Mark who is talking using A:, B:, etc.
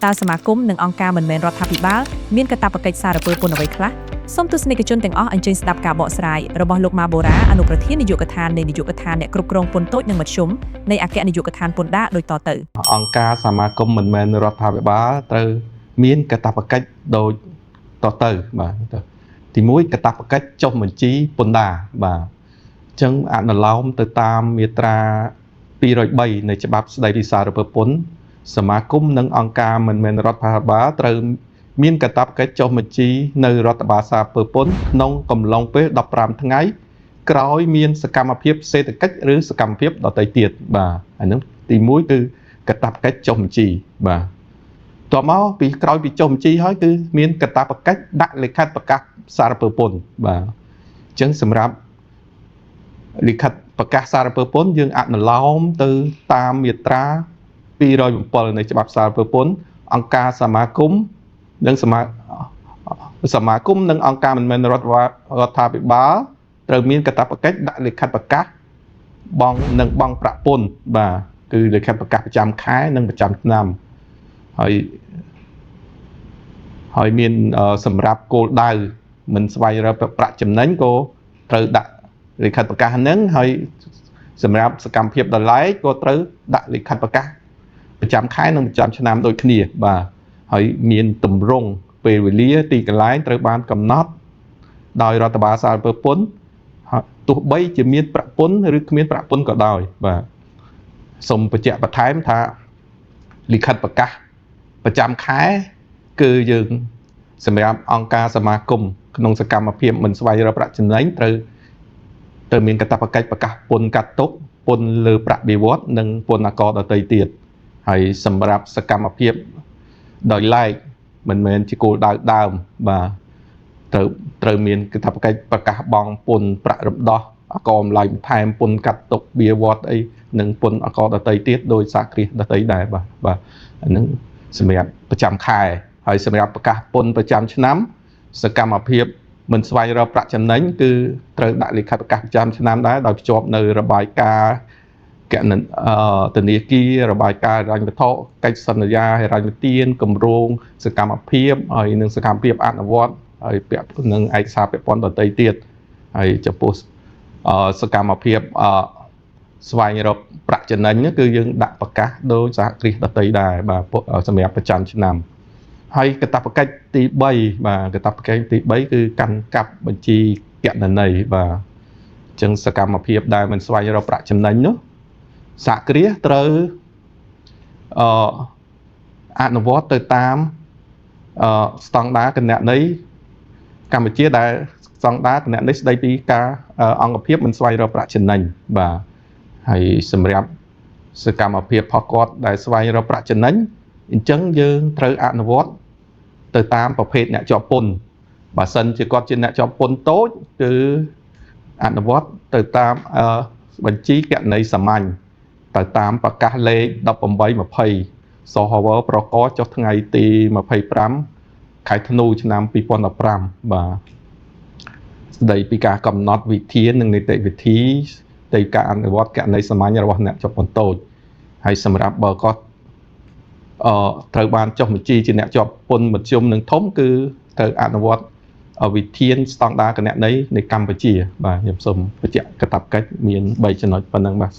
A: តើសមាគមនិងអង្គការមិនមែនរដ្ឋាភិបាលមានកាតព្វកិច្ចសារពើពន្ធអ្វីខ្លះសូមទស្សនិកជនទាំងអស់អញ្ជើញស្ដាប់ការបកស្រាយរបស់លោកម៉ាបូរ៉ាអនុប្រធាននាយកដ្ឋាននៃនាយកដ្ឋានអ្នកគ្រប់គ្រងពន្ធតូចនិងមធ្យមនៃអគ្គនាយកដ្ឋានពន្ធដារដូចតទៅ
B: អង្គការសមាគមមិនមែនរដ្ឋាភិបាលត្រូវមានកាតព្វកិច្ចដូចតទៅបាទទី1កាតព្វកិច្ចចុះបញ្ជីពន្ធដារបាទអញ្ចឹងអនុលោមទៅតាមមាត្រា203នៃច្បាប់ស្តីពីសារពើពន្ធសមាគមនិងអង្គការមិនមែនរដ្ឋាភិបាលត្រូវមានកាតព្វកិច្ចចុះបញ្ជីនៅរដ្ឋបាលសារពើពន្ធក្នុងកំឡុងពេល15ថ្ងៃក្រោយមានសកម្មភាពសេដ្ឋកិច្ចឬសកម្មភាពដទៃទៀតបាទអានឹងទី1គឺកាតព្វកិច្ចចុះបញ្ជីបាទតបមកពីក្រោយពីចុះបញ្ជីហើយគឺមានកាតព្វកិច្ចដាក់លិខិតប្រកាសសារពើពន្ធបាទអញ្ចឹងសម្រាប់លិខិតប្រកាសសារពើពន្ធយើងអនុលោមទៅតាមមាត្រា207នៃច្បាប់សារពើពន្ធអង្គការសមាគមនិងសមាគមនិងអង្គការមិនមែនរដ្ឋាភិបាលត្រូវមានកាតព្វកិច្ចដាក់លិខិតប្រកាសបង់និងបង់ប្រាក់ពន្ធបាទគឺលិខិតប្រកាសប្រចាំខែនិងប្រចាំឆ្នាំហើយហើយមានសម្រាប់គោលដៅមិនស្វែងរកប្រាក់ចំណេញក៏ត្រូវដាក់លិខិតប្រកាសហ្នឹងហើយសម្រាប់សកម្មភាពដល់ឡែកក៏ត្រូវដាក់លិខិតប្រកាសប្រចាំខែនិងប្រចាំឆ្នាំដូចគ្នាបាទហើយមានទម្រង់ពេលវេលាទីកន្លែងត្រូវបានកំណត់ដោយរដ្ឋបាលសារពើពន្ធទោះបីជាមានប្រាក់ពន្ធឬគ្មានប្រាក់ពន្ធក៏ដោយបាទសូមបញ្ជាក់បន្ថែមថាលិខិតប្រកាសប្រចាំខែគឺយើងសម្រាប់អង្គការសមាគមក្នុងសកម្មភាពមិនស្វែងរកប្រាក់ចំណេញត្រូវមានកាតព្វកិច្ចប្រកាសពន្ធកាត់ទុកពន្ធលើប្រាក់បៀវត្សនិងពន្ធអាករដទៃទៀតហើយសម្រាប់សកម្មភាពដោយឡែកមិនមែនជាគោលដៅដើមបាទត្រូវមានកាតព្វកិច្ចប្រកាសបង់ពន្ធប្រាក់រំដោះអាករម្លាយបន្ថែមពន្ធកាត់ទុកបៀវត្សអីនិងពន្ធអាករដទៃទៀតដោយសហគ្រាសដទៃដែរបាទបាទអានឹងសម្រាប់ប្រចាំខែហើយសម្រាប់ប្រកាសពន្ធប្រចាំឆ្នាំសកម្មភាពមិនស្វែងរកប្រាក់ចំណេញគឺត្រូវដាក់លិខិតប្រកាសប្រចាំឆ្នាំដែរដោយភ្ជាប់នៅរបាយការណ៍គណធនាគាររបាយការណ៍ហិរញ្ញវត្ថុកិច្ចសន្យាហិរញ្ញប្បទានគម្រោងសកម្មភាពហើយនិងសកម្មភាពអនុវត្តហើយពាក់នឹងឯកសារពាក់ព័ន្ធដទៃទៀតហើយចំពោះសកម្មភាពស្វែងរកប្រាក់ចំណេញគឺយើងដាក់ប្រកាសដោយសហគ្រាសដទៃដែរបាទសម្រាប់ប្រចាំឆ្នាំហើយកាតព្វកិច្ចទី3បាទកាតព្វកិច្ចទី3គឺកាន់កាប់បញ្ជីគណនេយ្យបាទអញ្ចឹងសកម្មភាពដែលមិនស្វែងរកប្រាក់ចំណេញនោះសហគ្រាសត្រូវអឺអនុវត្តទៅតាមស្តង់ដារគណនេយ្យកម្ពុជាដែលស្តង់ដារគណនេយ្យស្ដីពីការអង្គភាពមិនស្វែងរកប្រាក់ចំណេញបាទហើយសម្រាប់សកម្មភាពផុសគាត់ដែលស្វែងរកប្រាក់ចំណេញអញ្ចឹងយើងត្រូវអនុវត្តទៅតាមប្រភេទអ្នកជាប់ពន្ធបើសិនជាគាត់ជាអ្នកជាប់ពន្ធតូចគឺអនុវត្តទៅតាមបញ្ជីគណនេយ្យសាមញ្ញទៅតាមប្រកាសលេខ1820សហវប្រកចុះថ្ងៃទី25ខែធ្នូឆ្នាំ2015បាទស្ដីពីការកំណត់វិធាននិងនីតិវិធីទៅការអនុវត្តគណនេយ្យសាមញ្ញរបស់អ្នកជាប់ពន្ធតូចហើយសម្រាប់បើគាត់ត្រូវបានចុះបញ្ជីជាអ្នកជាប់ពន្ធមធ្យមនិងធំគឺត្រូវអនុវត្តវិធានស្តង់ដារគណនេយ្យនៃកម្ពុជាបាទខ្ញុំសូមបញ្ជាក់កាតព្វកិច្ចមាន3ចំណុចប៉ុណ្ណឹងបាទ។